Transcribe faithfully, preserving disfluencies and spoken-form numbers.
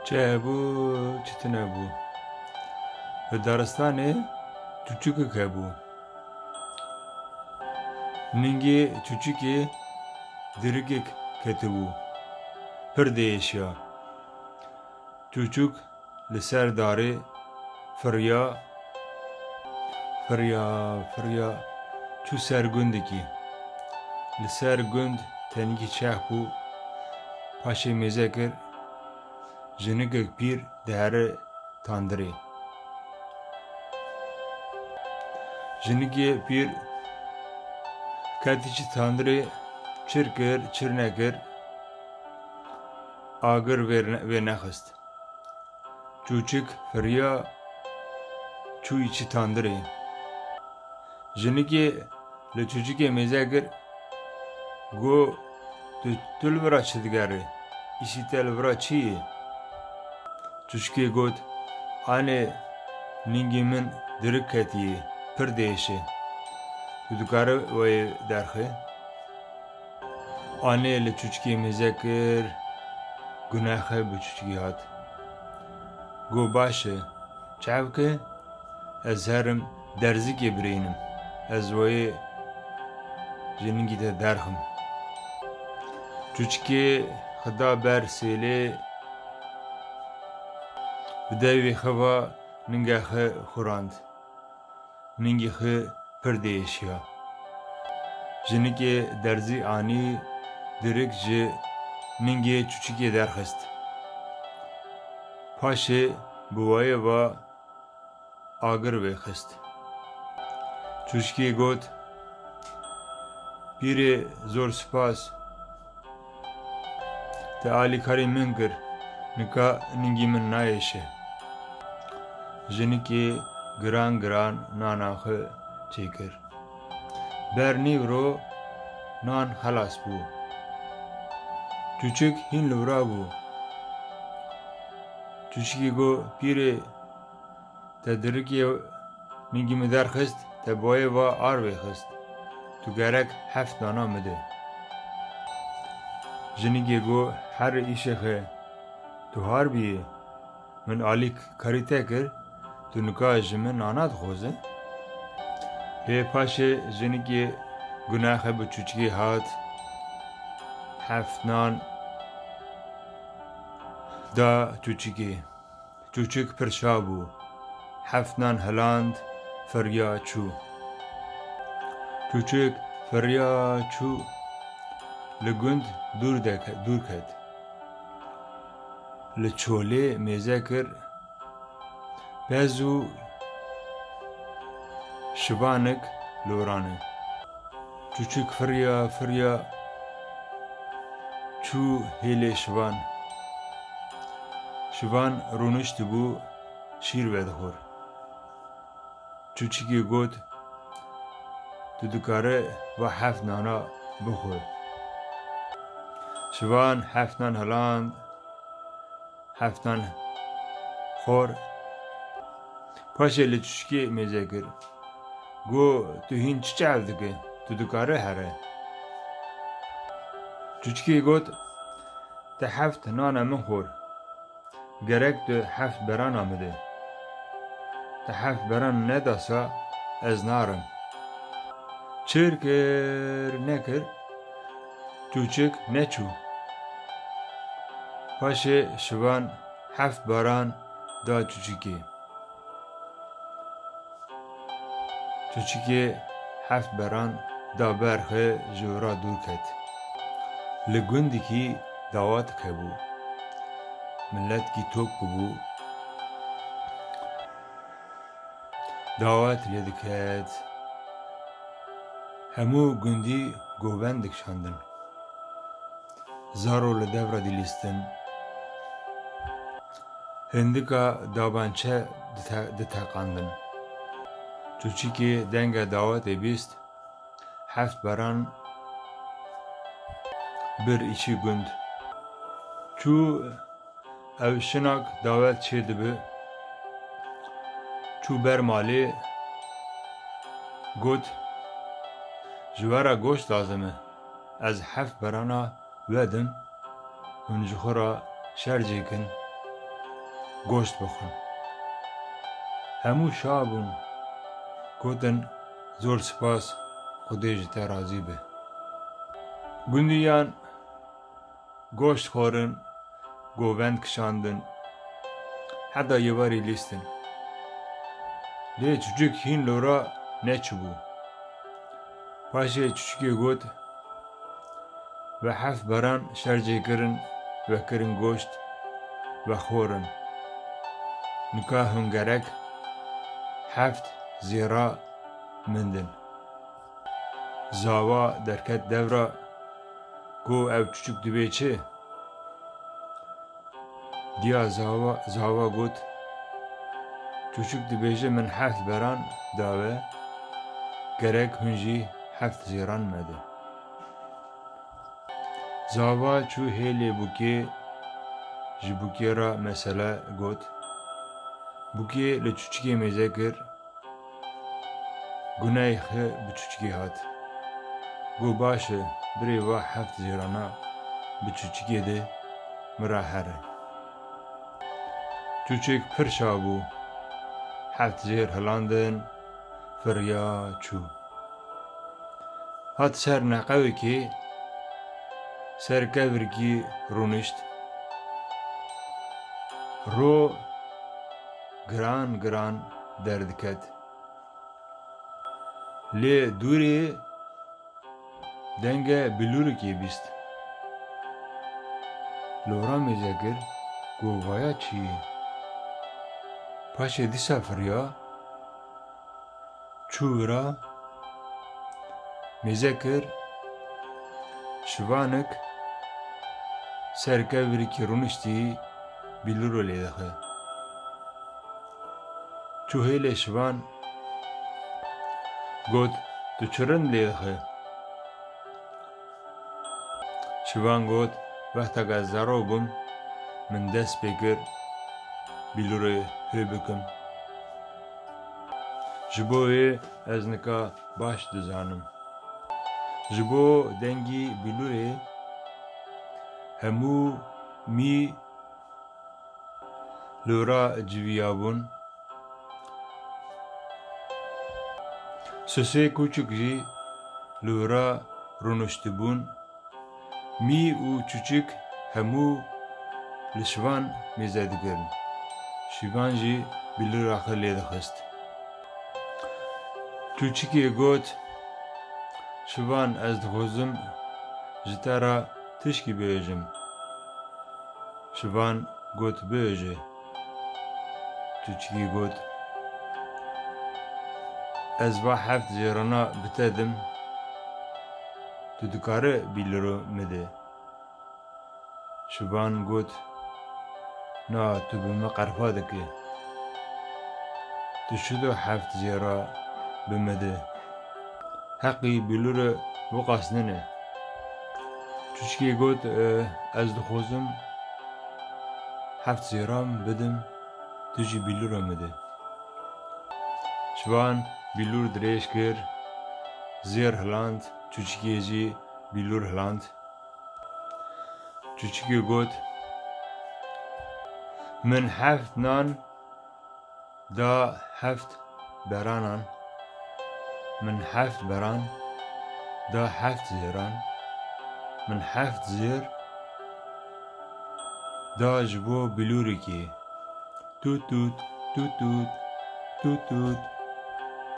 Çi hebû, çi tune bû. Li daristanê çûçikek hebû. Ningê çûçikê dirikek ketibû. Pir diêşiya. Çûçik li ser darê firiya, firiya, firiya çû ser gundekî. Li ser gund tenekî çex bû, paşê mêze kir, jinikek pîr dihere tandirê. Jinikê pîr ketî çi tandirê, çir kir, çir nekir, agir vê ne-, vê nexist. Çûçik firiya çû îçî tandirê. Jinikê li çûçikê mêze kir, got, "Tu, tu li vira çi digerî? Îşî te li vira çi ye?" Çûçikê got, "Anê, ningê min dirik ketiye, pir diêşe. Tu dikarî wê derxî?" Anê li çûçikê mêze kir, gunexe bi çûçikê hat. Got, "Baş e, çav ke ez herim derzikê birînim, ez wê ji ningî te derxim." Çûçikê xwe da ber sêlê, bi devê xwe ve ninge xwe xurand. Ningê xwe pir diêşiya. Jinikê derzî anî, dirik ji ningê çûçikê derxist. Paşê bi wayê ve agir vêxist. Çûçikê got, "Pîrê, zor spas. Te alîkarî min kir, nika ningî min nayêşe." Jinikê giran giran nana xwe çêkir. Ber nîvro nan xelas bû. Çûçik hîn li vira bû. Çûçikê got, "Pîrê, te dirikê ningî min derxist, te bi wayê ve ar vêxist. Tu gerek heft nana min de." Jinikê got, "Herê îşê xwe, tu har biyê. Min alîkarî te kir, tu nika ji min nana dixwaze?" Lê paşê jinikê gunexe bi çûçikê hat, heft nan da çûçikê. Çûçik pir şa bû. Heft nan hiland, firiya çû. Çûçik firiya çû, li gund dûr deke-, dûr ket. Li çolê mêze kir, pez û şivanek lorane. Çûçik firiya, firiya çû hêlê şivan. Şivan rûniştibû şîr vedixwar. Çûçikê got, "Tu dikarî va heft nana bixwe." Şivan heft nan hiland, heft nan xwar. Paşê li çûçikê mêze kir. Got, "Tu hîn çi çav dikî? Tu dikarî here?" Çûçikê got, "Te heft nana min xwar. Gerek tu heft berana min de. Te heft beran nedasa, ez narim." Çir kir, nekir, çûçik neçû. Paşê şivan heft beran da çûçikê. Çûçikê heft beran da ber xwe, ji wira dûr ket. Li gundikî dawat hebû. Miletkî top bûbû. Dawet lê diket. Hemû gundî govend dikişandin. Zaro li dev re dilîstin. Hindika dabançe dite-, diteqandin. Çûçikê denga dawetê bîst, heft beran bir îçî gund. Çû ew şinak dawet çêdibi. Çû ber malê, got, "Ji we re goşt lazim e. Ez heft berana wedim, hûn ji xwe re şercê kin." goşt bixwin. Hemû şa bûn, gotin, "Zor spas, Xwedê ji te razî be." Gundiyan goşt xwarin, govend kişandin, heta êvarî lîstin. Lê çûçik hîn lora neçûbû. Paşê çûçikê got, "Ve heft beran şercê kirin, ve kirin goşt, ve xwarin. Nika hûn gerek heft zêra min din." Zawa derket devra, got, "Ev çûçik dibê çi?" Diya zawa, zawa got, "Çûçik dibêje min heft beran dawe, gerek hûn jî heft zêran me de." Zawa çû hêlê bûkê, ji bûkê re mesele got. Bûkê li çûçikê mêze kir, guneyê xwe bi çûçikê hat. Got, "Baş e, birê va heft zêrana bi çûçikê de min re here." Çûçik pir şa bû. Heft zêr hilandin, firiya çû. Hat ser neqewekê, ser kevirkî rûnişt. Ro giran giran derdiket. Lê dûrê denge bilûrikê bîst. Lora mêze kir, got, "Vaya çi ye?" Paşê dîsa firiya, çû wira, mêze kir, şivanik ser kevirikî rûniştî, bîlûro lê dixe. Çû hêlê şivan, got, "Tu çi rind lê dixe?" Şivan got, "Wexteke ez zero bûm, min dest pê kir bîlûrê hê bikim. Ji bo wê ez nika baş dizanim." Ji bo dengî bîlûrê hemû mî li wira civiyabûn. Sosê kûçik jî li wira rûniştibûn. Mî û çûçik hemû li şivan mêze dikirin. Şivan jî bîlûra xwe lê dixist. Çûçikê got, "Şivan, ez dixwazim ji te re tişkî bibêjim." Şivan got, "Bibêje." Çûçikî got, "Ez va heft zêrana bi te dim, tu dikarî bîlûro min de." Şivan got, "Na, tu bi min qerfa dikî. Tu çi do heft zêra bi min de? Heqî bîlûrê wiqas nîne." Çûçikê got, "E, ez dixwazim heft zêran bidim, tu jî bîlûra min de." Şivan bîlûr dirêj kir, zêr hiland, çûçikê jî bîlûr hiland. Çûçikê got, "Min heft nan da heft beranan, min heft beran da heft zêran, min heft zêr da ji bo bîlûrikê." Tût tût, tût tût, tût tût.